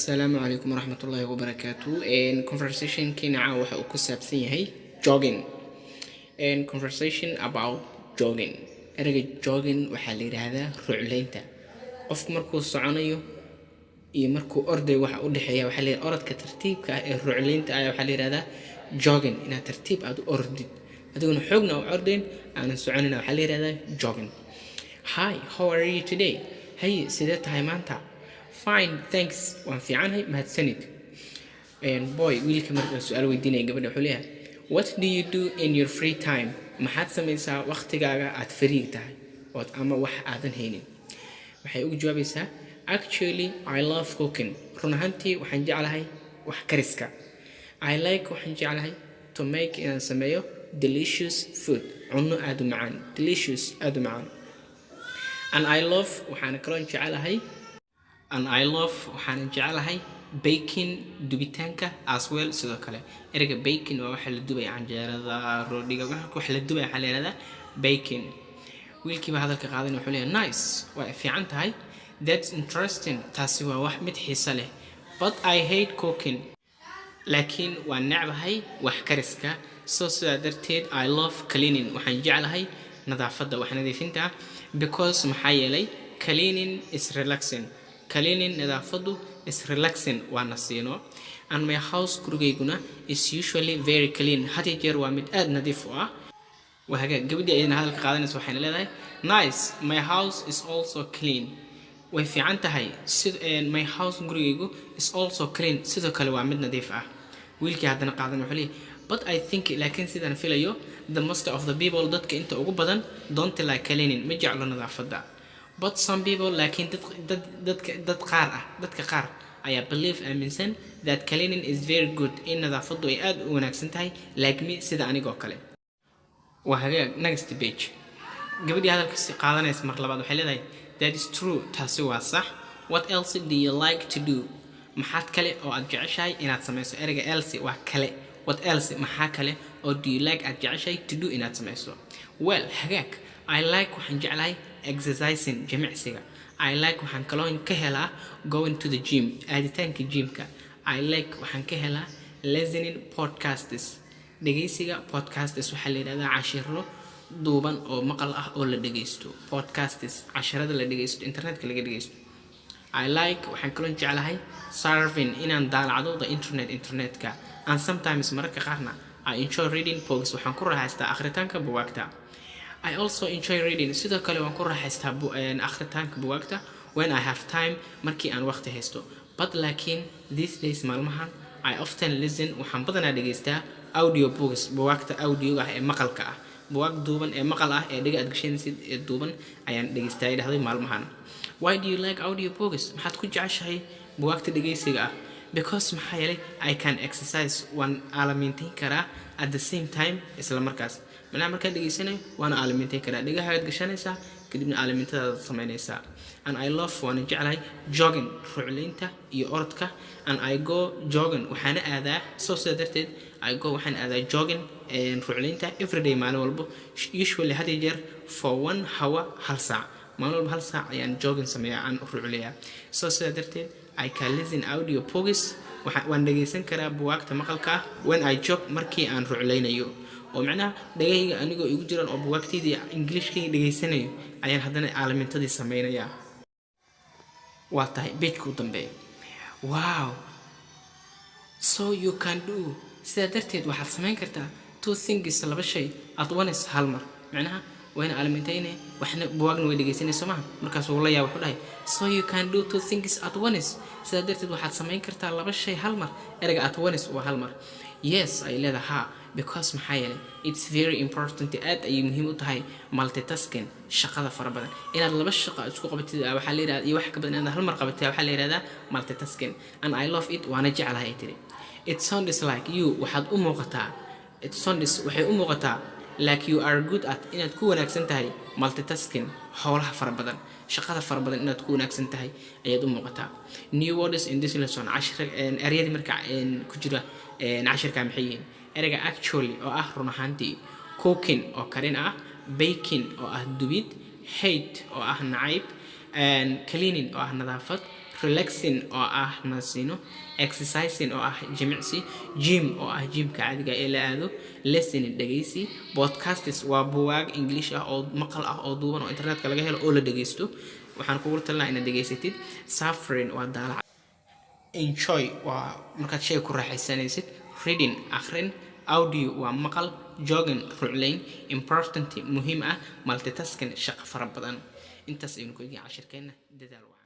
Asalaamu calaykum waraxmatullaahi wabarakaatu. Conversationkeena caawa waxa uu ku saabsan yahay jogging. Conversation about jogging. Ereyga jogging waxaa la yidhaahdaa rucleynta. Qofku markuu soconayo iyo markuu ordayo waxa u dhexeeya waxaa la yidhahdaa orodka tartiibka ah ee rucleynta ah. Waxaa la yidhahdaa jogging inaad tartiib aad u ordid, adiguna xoogna u ordayn, aanan soconina, waxaa la yidhahdaa jogging. Hi, how are you today? Hey, sidee tahay maanta? Fine, thanks, waan fiicanahay, mahadsanid. Boy, wiilka marka su-aal weydiinaya gabadha, wuxuu leeyahay: "What do you do in your free time?" Maxaad samaysaa waqtigaaga aad free tahay ood ama wax aadan haynin? Waxay ugu jawaabaysaa: "Actually, I love cooking." Run ahaantii waxaan jeclahay wax kariska. "I like," waxaan jeclahay, "to make," inaan sameeyo, "delicious food," cunno aada u macaan. Delicious, aada u macaan. "And I love," waxaan kaloo jecelahay, "and I love," waxaan jecelahay, "baking," dubitaanka, "as well," sidoo kale. Ereyga baking waa waxa la dubaya, canjeerada, roodhiga, wax la dubaya waxaa la yihahdaa baking. Wiilkii baa hadalka qaadanaya, wuxuu leeyahay: "Nice," waa fiican tahay. "That's interesting," taasi waa wax mid xiiso leh. "But I hate cooking," laakiin waan necbahay wax kariska. "So," sidaa darteed, "I love cleaning," waxaan jeclahay nadaafadda, wax nadiifinta, "because," maxaa yeelay, "cleaning is relaxing." Cleaning, nadaafaddu, is relaxing, waa nasiino. "And my house," gurigayguna, "is usually very clean," had iyo jeer waa mid aada nadiif u ah. Waa hagaag. Gabadhii ayadana hadalka qaadanaysa waxayna leedahay: "Nice, my house is also clean." Way fiican tahay. "My house," gurigaygu, "is also clean," sidoo kale waa mid nadiif ah. Wiilkii haddana qaadan wuxuu leeyahay: "But I think," laakiin sidaan filayo, "the most of the people," dadka inta ugu badan, "don't like cleaning," ma jeclo nadaafadda. "But some people," laakiin dad dad dadka dad qaar ah, dadka qaar ayaa, "believe," aaminsan, "that cleaning is very good," in nadaafaddu ay aada u wanaagsan tahay, "like me," sida anigoo kale. Waa hagaag. Next page. Gabadhii hadalka qaadanaysa mar labaad waxay leedahay: "That is true," taasi waa sax. "What else do you like to do?" Maxaad kale oo aad jeceshahay inaad samayso? Ereyga else waa kale. What else, maxaa kale oo, do you like, aad jeceshahay, to do, inaad samayso? "Well," hagaag, "I like," waxaan jeclahay, "exercising," jimicsiga. "I like," waxaan kaloo ka helaa, "going to the gym," aaditaanka gymka. "I like," waxaan ka helaa, "listening podcasts," dhegeysiga. Podcasts waxaa la yidhahdaa cashiro duuban oo maqal ah oo la dhegeysto. Podcasts, cashirada la dhegeysto, internetka laga dhegeysto. "I like," waxaan kaloo jeclahay, "surfing," inaan daalacdo, "the internet," internetka. "And sometimes," mararka qaarna, "I enjoy reading books," waxaan ku raaxaystaa akhritaanka bugaagta. "I also enjoy reading," sidoo kale waan ku raaxaystaa akhritaanka bugaagta, "when I have time," markii aan waqti haysto. "But," laakiin, "these days," maalmahan, "I often listen," waxaan badanaa dhegeystaa, "audio books," bugaagta audioga ah ee maqalka ah. Bugaag duuban ee maqal ah ee dhega aad gashanaysid ee duuban ayaan dhegeystaa, ay dhahday, maalmahan. "Why do you like audio books?" Maxaad ku jeceshahay bugaagta dhegeysiga ah? "Because," maxaa yeelay, "I can exercise," waan aalamiintayn karaa, "at the same time," isla markaas. Macnaha markaan dhegeysanayo waana aalamiintayn karaa. Dhegahagaad gashanaysaa, kadibna aalamiintadaada samaynaysaa. "And I love," waana jeclahay, "jogging," rucleynta iyo orodka. "And I go jogging," waxaana aadaa. "So," sidaa darteed, "I go," waxaan aadaa, "jogging," rucleynta, "everyday," maalin walbo, "usually," had iyo jeer, "for one hour," hal saac. Maalin walba hal saac ayaan jogging sameeyaa, aan rucleeyaa. "So," sidaa darteed, "I can listen audio books," waan dhegeysan karaa buwaagta maqalka ah, "when I jog," markii aan rucleynayo. Oo macnaha dhagahayga anigoo igu jiraan oo buwaagtaydii Ingiliishkayga dhegeysanayo ayaan haddana aalamintadii sameynayaa. Waa tahay. Pageka u dambeeya. "Wow, so you can do," sidaa darteed waxaad samayn kartaa, "two things," laba shay, "at once," hal mar. Macnaha wayna aalamintayne, waxna buwaagna way dhegeysanayso maha. Markaas wuu la yaaba, wuxuu dhahay: "So you can do two things at once." Sidaa darteed waxaad samayn kartaa laba shay hal mar. Ereyga at once waa hal mar. "Yes," ay leedahay, "ha." "Because," maxaa yeelay, "it's very important," aad ayay muhiim u tahay, "multitasking," shaqada fara badan. Inaad laba shaqo isku qabatid waxaa la yidhahdaa, iyo wax ka badan inaad hal mar qabatid, waxaa la yidhahdaa multitasking. "And I love it," waana jeclahay, ay tiri. "It sounds like you," waxaad u muuqataa, it sounds, waxay u muuqataa, "like you are good at," inaad ku wanaagsan tahay, "multitasking," howlaha fara badan, shaqada fara badan inaad ku wanaagsan tahay ayaad u muuqataa. New words in this lesson. Cashir ereyadii marka ku jira cashirka maxay yihiin? Ereyga actually oo ah run ahaantii, cooking oo karin ah, baking oo ah dubid, hate oo ah nacayb, cleaning oo ah nadaafad. Relaxing oo ah nasiino, exercising oo ah jimicsi, gym oo ah gymka caadiga ee la aado, listening dhegeysi, podcasts waa buugaag English ah oo maqal ah oo duuban oo internetka laga helo oo la dhegeysto. Waxaan kugu talinaa inaad dhegeysatid. Suffering waa daalac. Enjoy waa markaad shay ku raaxaysanaysid. Reading akhrin, audio waa maqal, jogging ruclayn, important muhiim ah, multitasking shaqo fara badan. Intaas aynu ku eegay cashirkeenna. Dadaal wacan.